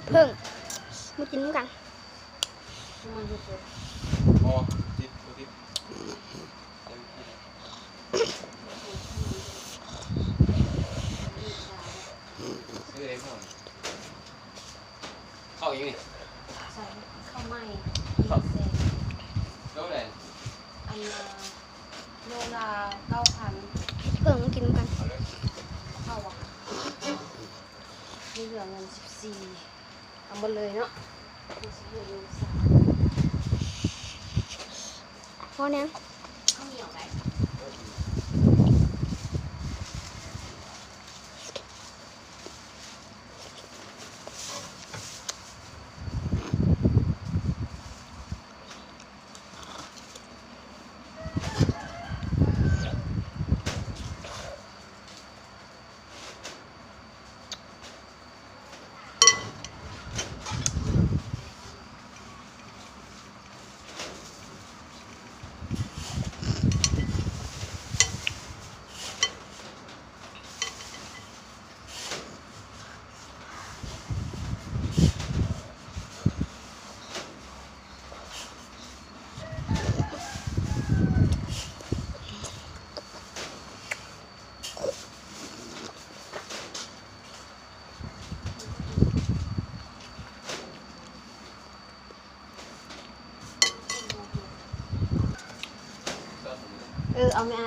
ເພິ່ງ ມາກິນນຳກັນ. ບໍ່ ຕິດ ບໍ່ຕິດ. ຊື້ໄດ້ບໍ່? ເຂົ້າອີ່ຫຍັງນີ້? ໃສ່ເຂົ້າໃໝ່ ເຂົ້າ ໂລໃດ? ອັນ ໂລລະເກົ້າພັນ. ເພິ່ງມາກິນນຳກັນ. ເຂົ້າບໍ່? ມີເຫຼືອເງິນສິບສີ່. ເອົາໝົດເລີຍເນາະ. ພໍແນວ. ເອີ ເອົາແມ່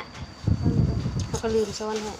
ເຮົາກໍລືມຊ້ອນໃຫ້.